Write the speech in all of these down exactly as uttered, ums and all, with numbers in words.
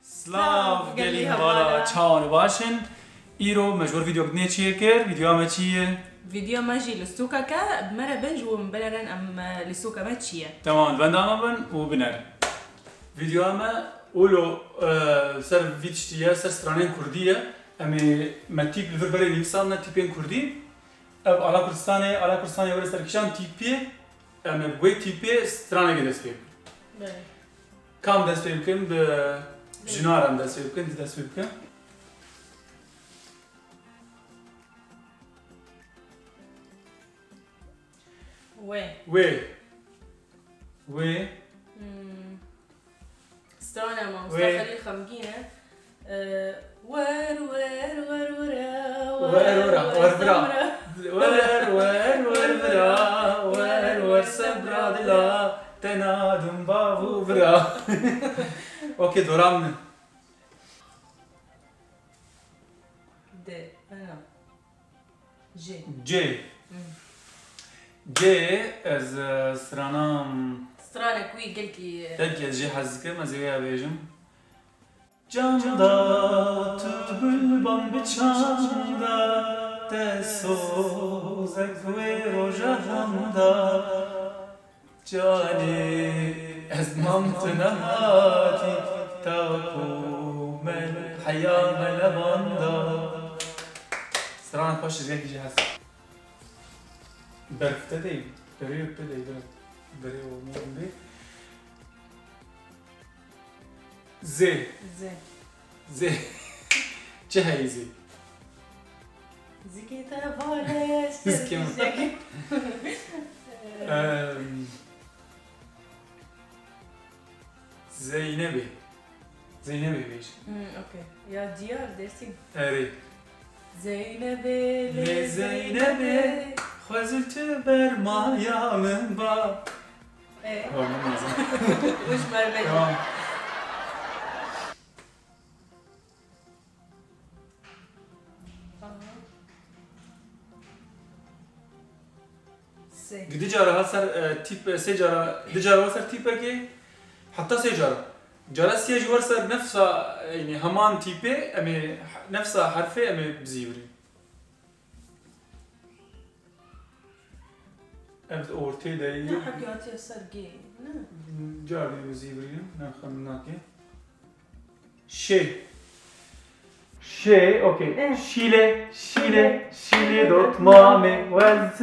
Silav, gelî hevala, çawan û baş in? Îro me ji wir vîdeo dinê çi yê kir? Vîdeoya me çi ye? Vîdeoya me jî lîstokek e, bi me re bin ji wir binêrin, em e, lîstoka me çi ye. Temam, li benda me bin û binerin. Vîdeoya me ûlo e, ser vî tiştî ye, ser stranên kurdî ye. Em ê me tîp li vir berê nivîsandine, tîpên kurdî. Ev ala Kurdistanê, ala Kurdistanê were ser kişan tîpê, em ê bi wê tîpê stranekê dest pê bikin. Belê. Kam dest pê bikin? Bi jinar em dest pê bikin, tu dest pê bikin. Wê. Wê. Wê. Hmm. Strana mamosta Xelîl Xemgîn e. Wer wer wer wira, wer wer wer wira. Wer wer wer wira, wer wer sebra dila, te nadim bav û bira. Okey, dora min e. De, ana. Cê. Cê. Cê, ez e, strana. Strana ku yî gelkî. Gelkî ez jê hez dikim, ez ê wê bêjim. Canda tu gulban bi çanda, te sozek wê roja handa. Canê ez mam tu nehatî, ta ku me heya me levanda. Strana xweş ji gelkî jî hez. Berf te dey, berê te dey, berê. Berê olmayan bê. Zê. Zê. Zê. Çi heyî zê? Zikê te vare, zikê min. Em, Zeynebê. Zeynebê bêje. Hmm, okey. Ya diyar Dêrsim. Erê. Zeynebê, lê Zeynebê, xwezil tu ber maya min ba. Ê. Tamam, nazan. Wişmer bê. Tamam. Sê. Di cara hat ser e, tîp, sê cara, di cara hat ser tîpekê, heta sê cara. Cara sê jî wer ser nefsa, e, yanî heman tîpê, em ê nefsa herfê em ê bizîvirîn. Ev di ortê de ye. Ne hekî hatiye ser gê, ne? Carî bizîvirînim, ne xem nake. Şê. Şê, okey. Eh. Şîle, şîle, şîle dotmamê, wez,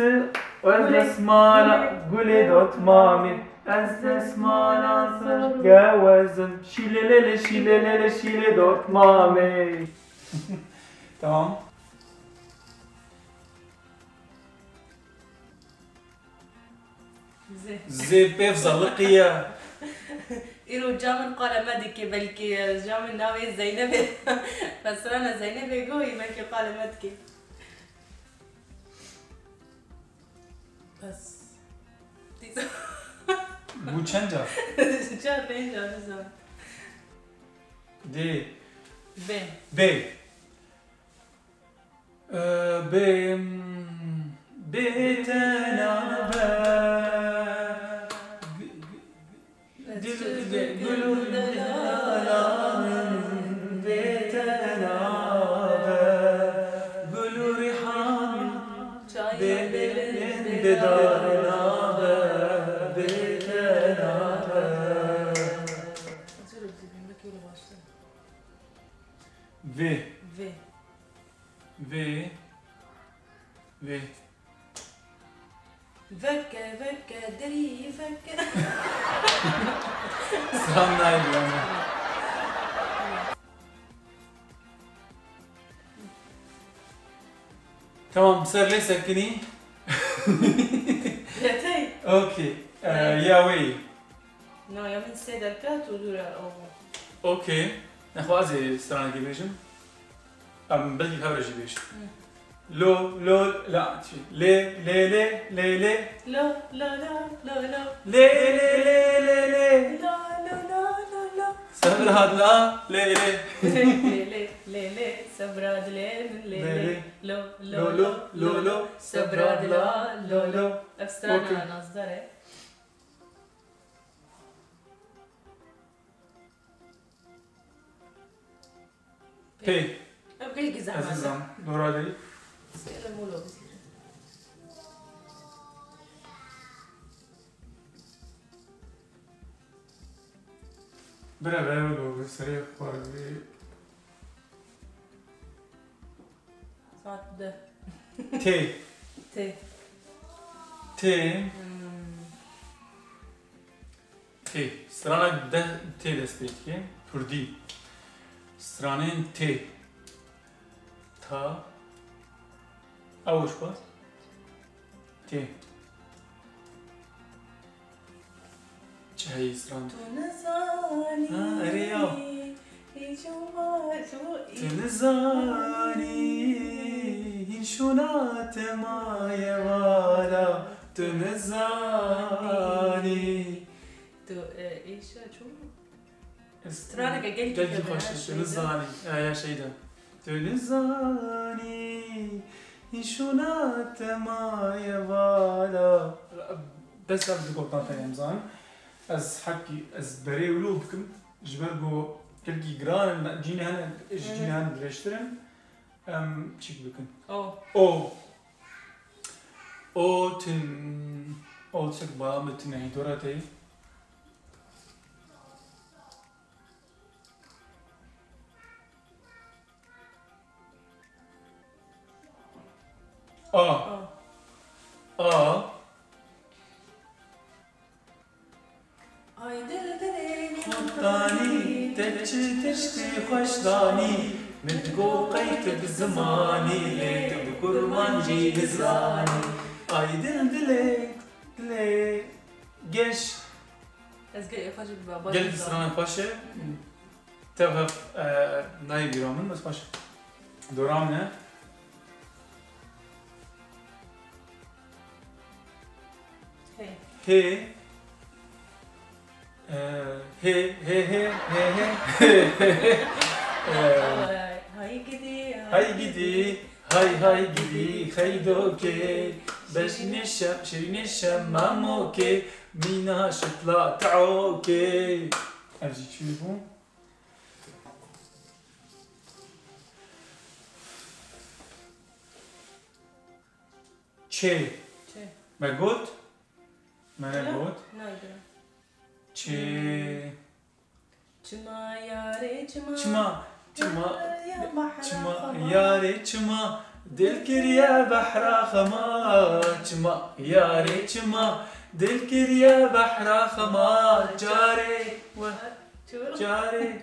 wez desmala, gulê dotmamê, ez desmala ser gewezim. Şîle lele, şîle lele, şîle dotmamê. Tamam. Zê. Zê pêv zaliqî ye. Îro ca min qale me dike, belkî, e, ca min navê Zeynebê. Pesrana Zeynebê goyî, belkî qale me dike. Bes. Bû çend car? Çar pênc car, nizam. Dê. Bê. Bê. Bê, bê te nabe. Dil, dil, gul û delala min bê te nabe. Gul û riha min bê, bê, bê, bê dara nabe. Bê te nabe. Vê. Vê. Vê. Vê. Veke, veke, derî veke. Sram nayê ama. Tamam, ser lê sekinî. Yetey. Okey. Ee, ya wê. Na, ya min sê derket û dû re ava. Okey. Nexwe ez ê stranekê bêjim. Em belkî hev re jî bêjin. Lo, lo, la, çi? Lê, lê, lê, lê, lê. Lo, lo, lo, lo, lo. Lê, lê, lê, lê, lê. Lo, lo, lo, lo, lo. Sebra dila, lê, lê. Lê, lê, lê, lê, lê. Sebra dilê min, lê, lê. Lê, lê. Lo, lo, lo, lo, lo. Sebra dila, lo, lo. Ev strana nazdar e. Okey. Pê. Ev gelkî zehmet e. Ezîzan, dora dê. Sêre molo bizîre. Bira, bira, bira, serê xwe vê. Saet deh. Tê. Tê. Tê. Hmm. Tê. Strana deh tê dest pê dike. Kurdî. Stranên tê. Ta. Ew ji xwe. Tê. Çi heyî stran? Tu nizanî. Ha, erê ya. Hîç ma tu Tu nizanî. Hîn şûna te maye vala. Tu nizanî. Tu, e, îşa çû? Straneke gelkî gelkî xweş e, tu nizanî. Ya, ya, şeyda. Tu nizanî, hîn şûna te maye vala. Bes ev du gotan te em zanin. Ez hekî, ez berê wilo bikim. Ji ber ku gelkî giran in, cîn hene, ji cîn hene dirêjtir in. Em çîk bikin. O. O. O tin, o çik ba mi tin hî dora te. A. A. A. Ay dil dilê Xwe danî, te çi tiştê xweş danî, min digot qey tu bi zimanî, lê tu bi kurmancî dizanî. Ay dil dilê, dilê geş. Ez gelekî xweş e bi baba. Gelekî strana xweş e. Tev hev, e, nayê bîra min, bes xweş e. Dora min e. Hê. Hê. E, hê, hê, hê, hê, hê. E, Hay, hay gidî, hay gidî, hay, hay gidî, xeydokê. Beşînê şem, şirînê şem, mamokê. Mîna şitla teokê. Ev jî çi bû? Çê. Çê. Me got? Me negot? Nayê. Çê. Çima yarê çima. Çima, çima, çima, yarê çima, dil kiriye behra xema. Çima, yarê çima, dil kiriye behra xema. Carê we, carê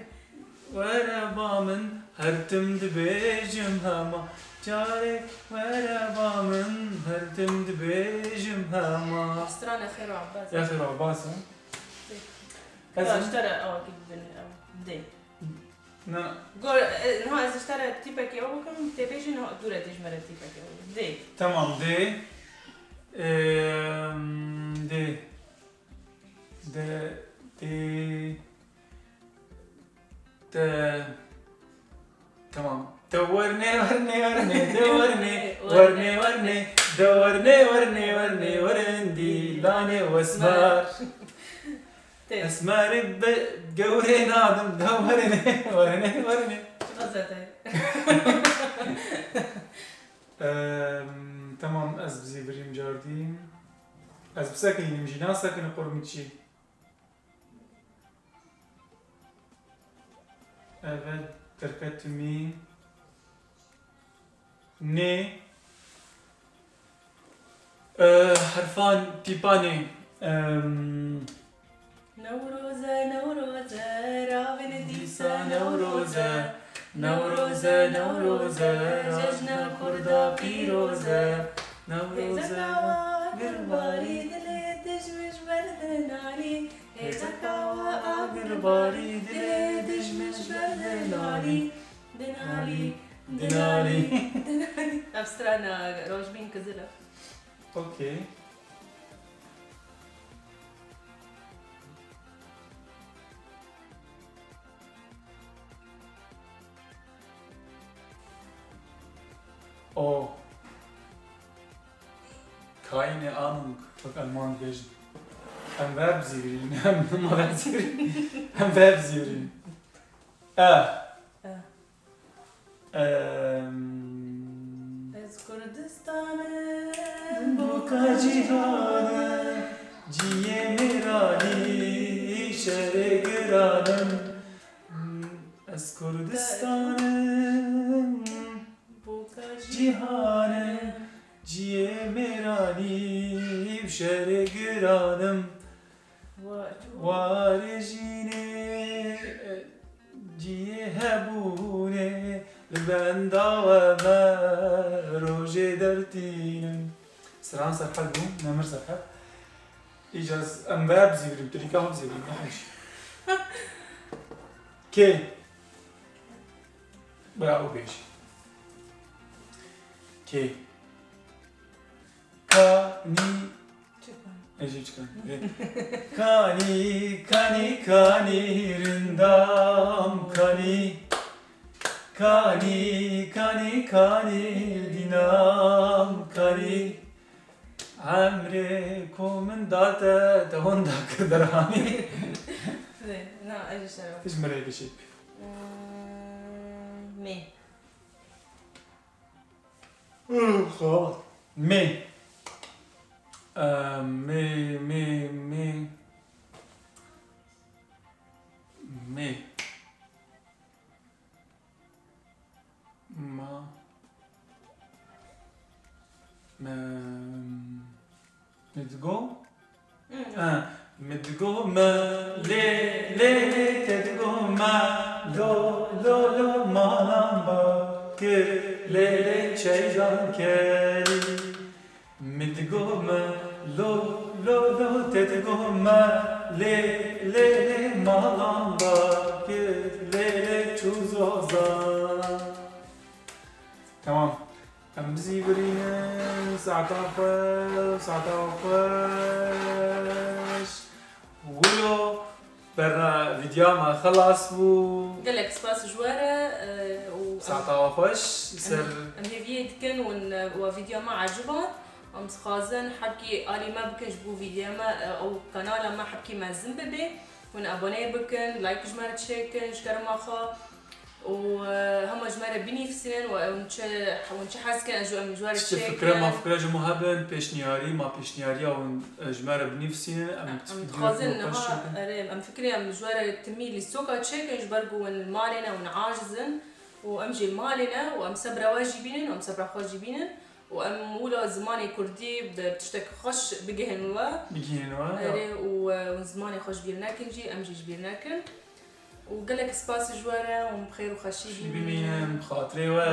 were ba min, her tim dibêjim hema. Carê were ba min, her tim dibêjim hema. Strana Xêro Abbas. Ya Xêro Abbas, ha? Ez Ya, ji te re awakî bibin, ew. Dê. Na. Gor, e, niha ez ji te re tîpekê ew bikim, tê bêjî niha dû re tê ji me re tîpekê ew. Dê. Tamam, dê. Em, dê. De, dê. De. Tamam. De werne, werne, werne, de werne, werne, werne, de werne, werne, werne, werne, dîlanê wesmer. Tê. Esmerê be, gewrê nadim, de werne, werne, werne. Çiqa zete. Em, tamam, ez bizîvirîm cardî. Ez bisekinînim jî, nasekinî qurmiçî. Evet, terketimi. Nê. Ee, herfan, tîpanê. Em, Newroze, Newroze, ravin dîsa Newroze. Newroze, Newroze, cejna Kurda pîroze. Newroze, girbarî dilê dijmin ji ber dinalî. Hêzeka we agir barî, dilê dijmin ji ber dinalî, dinalî, dinalî, dinalî. Ev strana Rojbîn Kizil e. Okey. O. Keine Ahnung, wek Alman dibêjin. Em verzîvirîn, em nima verzîvirîn, em verzîvirîn. E. E. Em, Ez Kurdistanim, boka cîhanim, ciyê mêranî, şerê giranim. Ez Kurdistanim, boka cîhanim, ciyê mêranî, şerê giranim. Warê jînê, ciyê hebûnê, li benda we me rojê dertînim. Siran Serhed bû, Nemir Serhed. Îca ez, em ve bizîvirim, tu lîka min bizîvirim, ne hemşî. Kê? Bira ew bêjî. Kê? Kanî. Çi kanî? Ez jî çi kanî? Kanî, kanî, kanî, rindam kanî. Kanî, kanî, kanî, dînam kanî. Emrê ku min da te, te hon da kir derhanî. Rê, na, ez jî şeref. Hiç mirê bişik. Hmm, mê. Xwe. Mê. Em, mê, mê, mê. Mê. Ma. Me. Min digo, ha, min digo me lê, lê, lê, te digo me lo, lo, lo, malan ba kir, lê, lê, çeydan kerî. Min digo me lo, lo, lo, te digo me lê, lê, lê, malan ba kir, lê, lê, çû zozan. Tamam. Em bizîvirînin, saeta xwe, saeta xweş. Wilo berna vîdyoya me xelas bû. Gelek spas ji we re, e, û em, saeta we xweş, em, ser em hêviyê dikin hûn, e, we vîdyoya me eciba. Em dixwazin hebkî alî me bikin ji bo vîdyoya me, e, ew kanala me hebkî mezin bibe. Hûn abone bikin, like ji me re çêkin, ji kerema xwe. Û, e, hema ji me re binivîsînin û hûn çi, hûn çi hez dikin, ez ji, em ji we re çêkin. Fikre, ma fikre ji me hebin, pêşniyarî, ma pêşniyariya hûn, e, ji me re binivîsînin, em, em dixwazin niha, erê, em fikirê em ji we re timî lîstoka çêkin, ji ber ku hûn li malê ne, hûn aciz in û em jî li malê ne û em sebra we jî bînin û em sebra xwe jî bînin. Û em wilo zimanê kurdî bi tiştek xweş bigihên we. Bigihên we, ya. Erê, û, e, hûn zimanê xwe ji bîr nekin jî, em jî ji bîr nekin. Û gelek spas ji we re, hûn bi xêr û xweşî bimînin. Bimînin, bi xatirê we.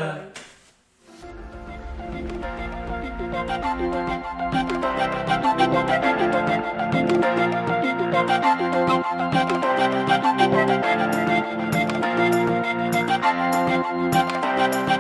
Bye.